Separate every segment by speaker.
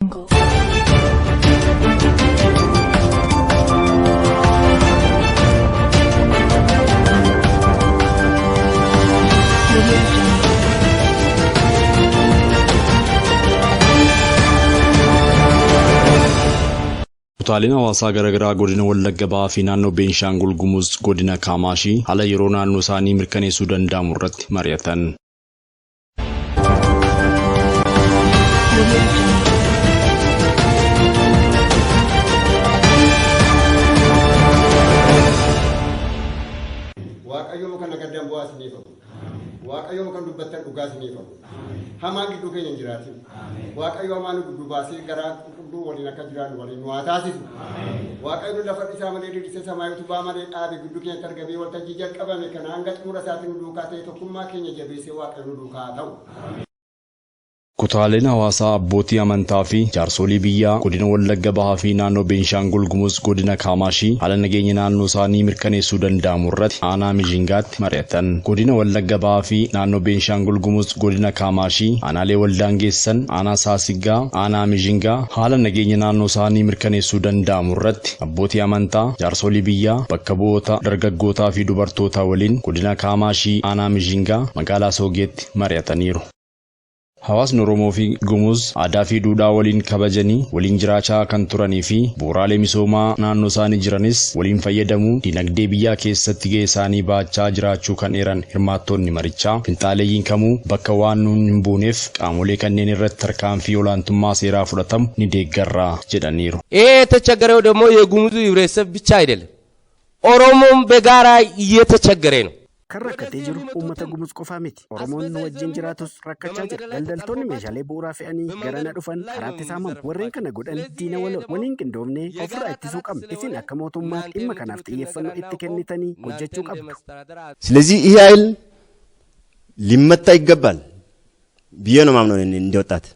Speaker 1: Jungle. Audio Jungle.
Speaker 2: Kutaaleen hawaasaa garaagaraa godina Wallagga Bahaa fi naannoo Beenshaangul Gumuz godina Kaamaashii haala yeroo naannoo isaanii mirkaneessuu danda'amu irratti mari'atan.
Speaker 1: Audio Jungle.
Speaker 3: Waaqayyooma kan nagaddan bu'aa isiniif haa godhu. Waaqayyooma kan dubbattan dhugaa isiniif haa godhu. Hamaan gidduu keenya hin jiraatin. Waaqayyo hamaa nu gidduu baasee garaa qulqulluu waliin akka jiraannu waliin nu haa taasisu. Waaqayyo lafa isaa malee diriirsee samaayii utubaa malee dhaabe gidduu keenyatti argamee waltajjii jalqabame kana hanga xumura isaatiin nu duukaa ta'e tokkummaa keenya jabeessee Waaqayyo nu duukaa haa ta'u.
Speaker 2: Kutaaleen hawaasaa abbootii amantaa fi jaarsolii biyyaa godina Wallagga Bahaa fi naannoo Beenshaangul Gumuz godina Kaamaashii haala nageenya naannoo isaanii mirkaneessuu danda'amu irratti aanaa Mishingaatti mari'atan. Godina Wallagga Bahaa fi naannoo Beenshaangul Gumuz godina Kaamaashii aanaalee waldaan geessan aanaa Saasiggaa, aanaa Mishingaa haala nageenya naannoo isaanii mirkaneessuu danda'amu irratti abbootii amantaa, jaarsolii biyyaa, bakka bu'oota dargaggootaa fi dubartootaa waliin godina Kaamaashii aanaa Mishingaa magaalaa Soogeetti mari'ataniiru. Hawaasni Oromoo fi Gumuz aadaa fi duudhaa waliin kabajanii waliin jiraachaa kan turanii fi bu'uuraalee misoomaa naannoo isaanii jiranis waliin fayyadamuu dinagdee biyyaa keessatti gahee isaanii bahachaa jiraachuu kan eeran hirmaattonni marichaa finxaaleeyyiin kamuu bakka waan nuun hin buuneef qaamolee kanneen irratti tarkaanfii olaantummaa seeraa fudhatamu ni deeggarra jedhaniiru.
Speaker 4: ይሄ የተቸገረው ደግሞ የጉሙዙ ህብረተሰብ ብቻ አይደለም፣ ኦሮሞም በጋራ እየተቸገረ ነው።
Speaker 5: Kan rakkatee jiru uummata Gumuz qofaa miti. Oromoon nu wajjin jiraatus rakkachaa jira. Daldaltoonni meeshaalee bu'uuraa fe'anii garana dhufan karaatti saamamu. Warreen kana godhan diina waloo waliin qindoomnee ofirraa ittisuu qabna. Isin akka mootummaa dhimma kanaaf xiyyeeffannoo itti kennitanii hojjechuu qabdu.
Speaker 6: ስለዚህ ይህ ኃይል ሊመታ ይገባል ብዬ ነው ማምነው እኔ እንደ ወጣት።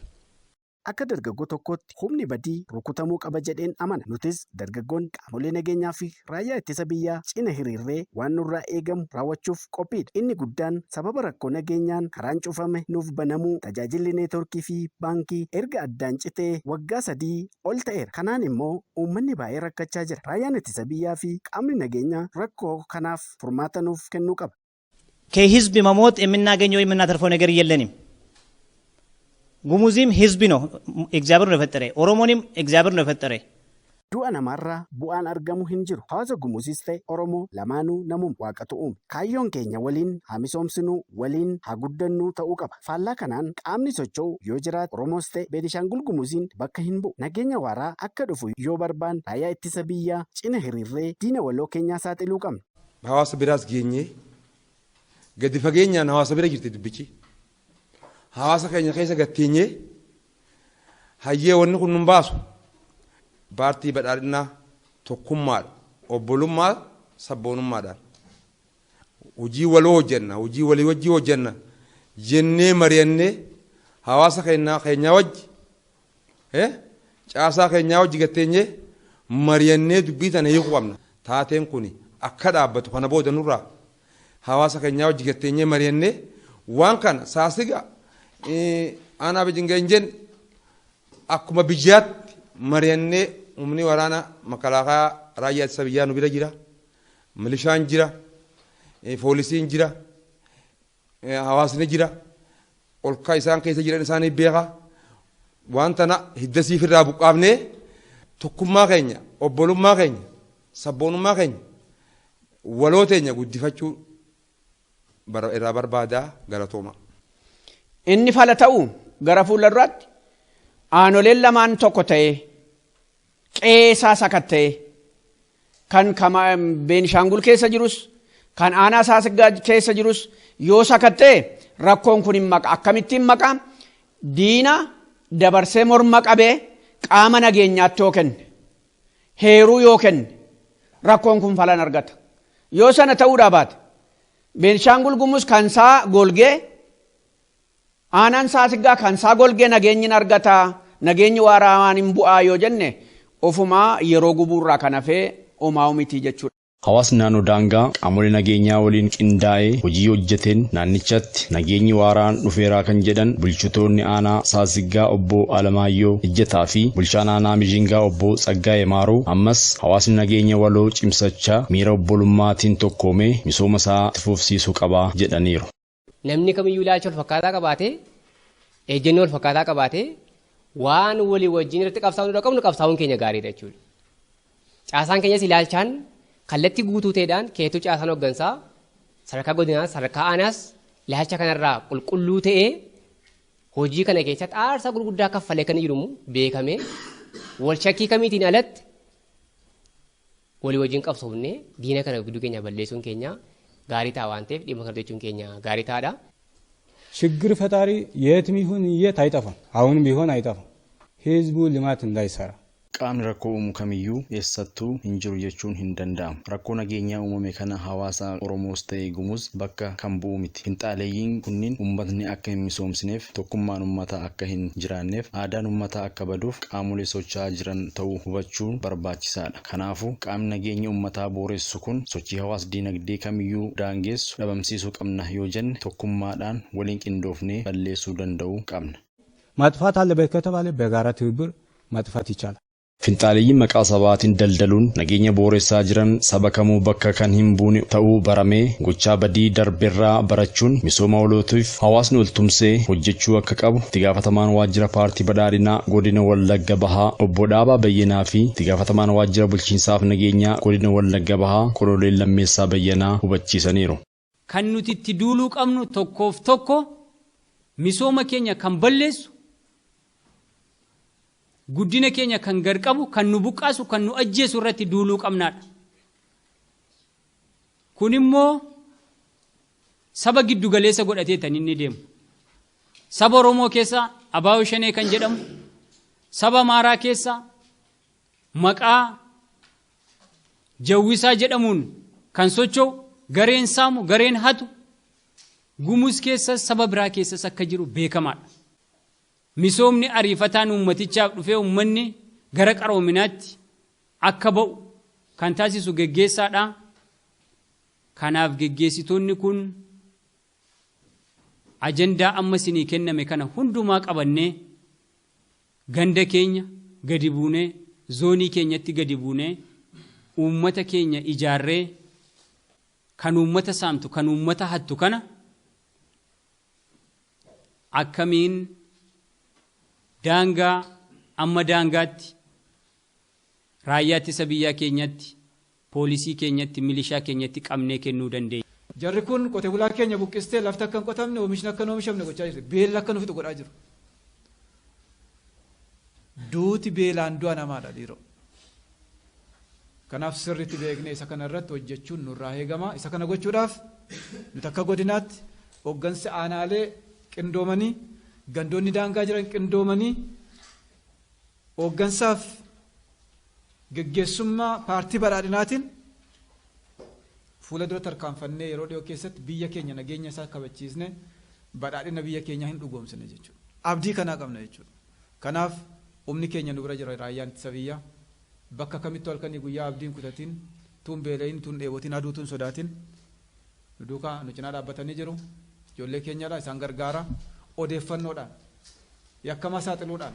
Speaker 5: Akka dargaggoo tokkootti humni badii rukutamuu qaba jedheen amana. Nutis dargaggoon qaamolee nageenyaa fi raayyaa ittisa biyyaa cina hiriirree waan nurraa eegamu raawwachuuf qophiidha. Inni guddaan sababa rakkoo nageenyaan karaan cufame nuuf banamuu tajaajilli neetworkii fi baankii erga addaan citee waggaa 3 ol ta'eera. Kanaan immoo uummanni baay'ee rakkachaa jira. Raayyaan ittisa biyyaa fi qaamni nageenyaa rakkoo kanaaf furmaata nuuf kennuu qaba.
Speaker 7: ከህዝብ መሞት የምናገኘው የምናተርፈው ነገር የለንም። ጉሙዝም ህዝብ ነው፣ እግዚአብሔር ነው የፈጠረ። ኦሮሞንም እግዚአብሔር ነው የፈጠረ።
Speaker 5: Du'a namaarraa bu'aan argamu hin jiru. Hawaasa Gumuzis ta'e Oromoo lamaanuu namuma waaqatu uume. Kaayyoon keenya waliin haa misoomsinuu, waliin haa guddannuu ta'uu qaba. Faallaa kanaan qaamni socho'u yoo jiraate Oromoos ta'e Beenishaangul Gumuziin bakka hin bu'u. Nageenya waaraa akka dhufu yoo barbaanne raayyaa ittisa biyyaa cina hiriirree diina waloo keenyaa saaxiluu qabna.
Speaker 8: Hawaasa biraas geenyee gadi fageenyaan hawaasa bira jirti dubbichi. Hawaasa keenya keessa gatteenyee hayyee wanni kun nun baasu paartii badhaadhinaa tokkummaadha obbolummaa sabboonummaadhaan hojii waloo hojjenna hojii walii wajjii hojjenna jennee mari'annee hawaasa keenyaa wajji caasaa keenyaa wajji gatteenyee mari'annee dubbii tana hiikuu qabna. Taateen kun akka dhaabbatu kana booda nurraa hawaasa keenyaa wajji gatteenyee mari'annee waan kana saasiga aanaa bijinga hin jenne akkuma biyyaatti mari'annee humni waraana makalaakaa raayyaa ittisa biyyaa nu bira jira, milishaan jira, poolisiin jira, hawaasni jira, olkaa isaan keessa jiran isaanii beeka. Waan tana hiddasiif irraa buqqaafnee tokkummaa keenya, obbolummaa keenya, sabboonummaa keenya, waloo teenya guddifachuu irraa barbaadaa galatooma.
Speaker 9: Inni fala ta'u gara fuula duraatti aanoleen lamaan tokko ta'ee qeesaa sakatta'ee kan Beenishaangul keessa jirus kan aanaa Saasiggaa keessa jirus yoo sakatta'e rakkoon kun hin maqa. Akkamittiin maqa? Diina dabarsee morma qabee qaama nageenyaatti yoo kenne heeruu yoo kenne rakkoon kun falan argata. Yoo sana ta'uudhaa baate Beenishaangul Gumuz kan isaa golgee aanaan Saasiggaa kan isaa golgee nageenyi argata nageenyi waaraa waan hin bu'aa yoo jenne ofumaa yeroo gubuurraa kan hafee homaa miti jechuudha.
Speaker 2: Hawaasni naannoo daangaa qaamolee nageenyaa waliin qindaa'ee hojii hojjeteen naannichatti nageenyi waaraan dhufeeraa kan jedhan bulchitoonni aanaa Saasiggaa obbo Alamaayyoo Ejjetaa fi bulchaan aanaa Mishingaa obbo Tsaggaayee Maaruu ammas hawaasni nageenya waloo cimsachaa miira obbolummaatiin tokkoomee misooma isaa itti fufsiisuu qaba jedhaniiru.
Speaker 4: Namni kamiyyuu ilaalcha wal fakkaataa qabaatee, ejjennoo wal fakkaataa qabaatee, waan walii wajjin irratti qabsaa'uu qabnu qabsaa'uun keenya gaariidha jechuudha. Caasaan keenyas ilaalchaan kallattii guutuu ta'eedhaan keetuu caasaan hooggansaa sadarkaa godinaas sadarkaa aanaas ilaalcha kanarraa qulqulluu ta'ee hojii kana keessatti aarsaa gurguddaa kaffalee kan jiru beekamee wal shakkii kamiitiin alatti walii wajjin qabsoofnee diina kana gidduu keenya balleessuun keenya gaarii ta'a waan ta'eef dhimma kana jechuun keenya gaarii ta'aadha.
Speaker 10: ችግር ፈጣሪ የትም ይሁን የት አይጠፋም። አሁንም ቢሆን አይጠፋም። ህዝቡ ልማት እንዳይሰራ
Speaker 2: Qaamni rakkoo uumu kamiyyuu eessattuu hin jiru jechuun hin danda'amu. Rakkoo nageenyaa uumame kana hawaasa Oromoos ta'e Gumuz bakka kan bu'u miti. Finxaaleeyyiin kunniin uummatni akka hin misoomsineef, tokkummaan uummataa akka hin jiraanneef, aadaan uummataa akka baduuf qaamolee socho'aa jiran ta'uu hubachuun barbaachisaadha. Kanaafuu qaamni nageenya uummataa booressu kun sochii hawaas dinagdee kamiyyuu daangessu dhabamsiisuu qabna yoo jenne tokkummaadhaan waliin qindoofnee balleessuu danda'uu qabna.
Speaker 10: ማጥፋት አለበት ከተባለ በጋራ ትብብር ማጥፋት ይቻላል።
Speaker 2: Finxaaleeyyiin maqaa sabaatiin daldaluun nageenya booressaa jiran saba kamuu bakka kan hin buune ta'uu baramee gochaa badii darbeerraa barachuun misooma walootiif hawaasni waltumsee hojjechuu akka qabu itti gaafatamaan waajjira paartii badhaadhinaa godina Wallagga Bahaa obbo Dhaabaa Bayyanaa fi itti gaafatamaan waajjira bulchiinsaaf nageenyaa godina Wallagga Bahaa Koloneel Lammeessaa Bayyanaa hubachiisaniiru.
Speaker 11: Kan nuti itti duuluu qabnu tokkoof tokko misooma keenya kan balleessu, guddina keenya kan garqabu, kan nu buqqaasu, kan nu ajjeesu irratti duuluu qabnaadha. Kun immoo saba giddu galeessa godhatee tan inni deemu. Saba Oromoo keessa Abaayoo Shanee kan jedhamu, saba Amaaraa keessa maqaa Jawwisaa jedhamuun kan socho'u, gareen saamu, gareen hatu, Gumuz keessas saba biraa keessas akka jiru beekamaadha. Misoomni ariifataan uummatichaaf dhufee uummanni gara qaroominaatti akka ba'u kan taasisu geggeessaadha. Kanaaf geggeessitoonni kun ajandaa amma isinii kenname kana hundumaa qabannee ganda keenya gadi buunee, zoonii keenyatti gadi buunee, uummata keenya ijaarree kan uummata saamtu, kan uummata hattu kana akkamiin daangaa amma daangaatti raayyaa ittisa biyyaa keenyatti, poolisii keenyatti, milishaa keenyatti qabnee kennuu dandeenya.
Speaker 12: Jarri kun qotee bulaa keenya buqqistee lafti akka hin qotamne, oomishni akka hin oomishamne gochaa jirti. Beela akka nu fixu godhaa jiru. Duuti beelaan du'a namaadha dhiiroo. Kanaaf sirriitti beeknee isa kana irratti hojjechuun nurraa eegama. Isa kana gochuudhaaf nuti akka godinaatti hooggansi aanaalee qindoomanii, gandoonni daangaa jiran qindoomanii, hooggansaaf geggeessummaa paartii badhaadhinaatiin fuula dura tarkaanfannee yeroo dhiyoo keessatti biyya keenya nageenya isaa kabachiisne badhaadhina biyya keenyaa hin dhugoomsine jechuudha. Abdii kanaa qabna jechuudha. Kanaaf humni keenya nu bira jira, raayyaan ittisa biyyaa bakka kamittuu halkanii guyyaa abdiin kutatiin, tuun beelayin, tuun dheebotiin, aduu tuun sodaatin nu duukaa nu cinaa dhaabbatanii jiru. Ijoollee keenyadha, isaan gargaara odeeffannoodhaan, yakkamaa saaxiluudhaan,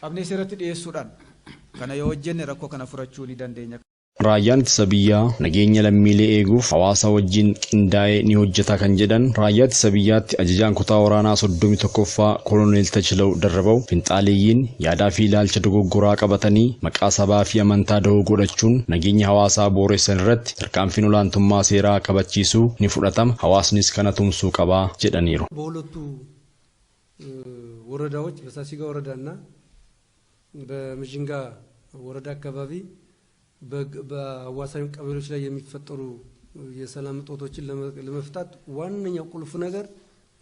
Speaker 12: qabnee seeratti dhiyeessuudhaan kana yoo hojjenne rakkoo kana furachuu ni dandeenya.
Speaker 2: Raayyaan ittisa biyyaa nageenya lammiilee eeguuf hawaasa wajjin qindaa'ee ni hojjeta kan jedhan raayyaa ittisa biyyaatti ajajaan kutaa waraanaa 31ffaa Koloneel Tachilaw Darrabaw finxaaleeyyiin yaadaa fi ilaalcha dogoggoraa qabatanii maqaa sabaa fi amantaa dahoo godhachuun nageenya hawaasaa booressan irratti tarkaanfiin olaantummaa seeraa kabachiisuu ni fudhatama, hawaasnis kana tumsuu qabaa jedhaniiru.
Speaker 13: በሁለቱ ወረዳዎች በሳሲጋ ወረዳና በምዥንጋ ወረዳ አካባቢ በአዋሳኝ ቀበሌዎች ላይ የሚፈጠሩ የሰላም እጦቶችን ለመፍታት ዋነኛው ቁልፍ ነገር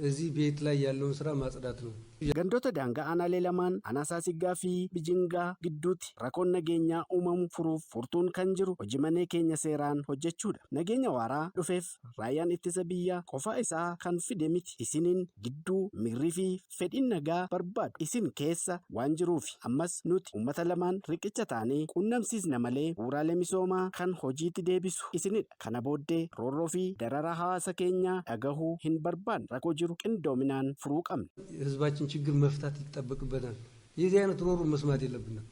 Speaker 13: እዚህ ቤት ላይ ያለውን ስራ ማጽዳት ነው።
Speaker 5: Gandoota daangaa aanaalee lamaan aanaa Saasiggaa fi Bijingaa gidduutti rakkoon nageenyaa uumamu furuuf furtuun kan jiru hojii manee keenya seeraan hojjechuudha. Nageenya waaraa dhufeef raayyaan ittisa biyyaa qofa isaa kan fide miti. Isiniin gidduu miirrii fi fedhiin nagaa barbaadu isin keessa waan jiruufi ammas nuti uummata lamaan riqicha taanee quunnamsiisna malee bu'uuraalee misoomaa kan hojiitti deebisu isinidha. Kana booddee roorroo fi dararaa hawaasa keenyaa dhagahuu hin barbaannu. Rakkoo jiru qindoominaan furuu qabna.
Speaker 13: የህዝባችን ችግር መፍታት ይጠበቅበታል። የዚህ አይነት ሮሮ መስማት የለብንም።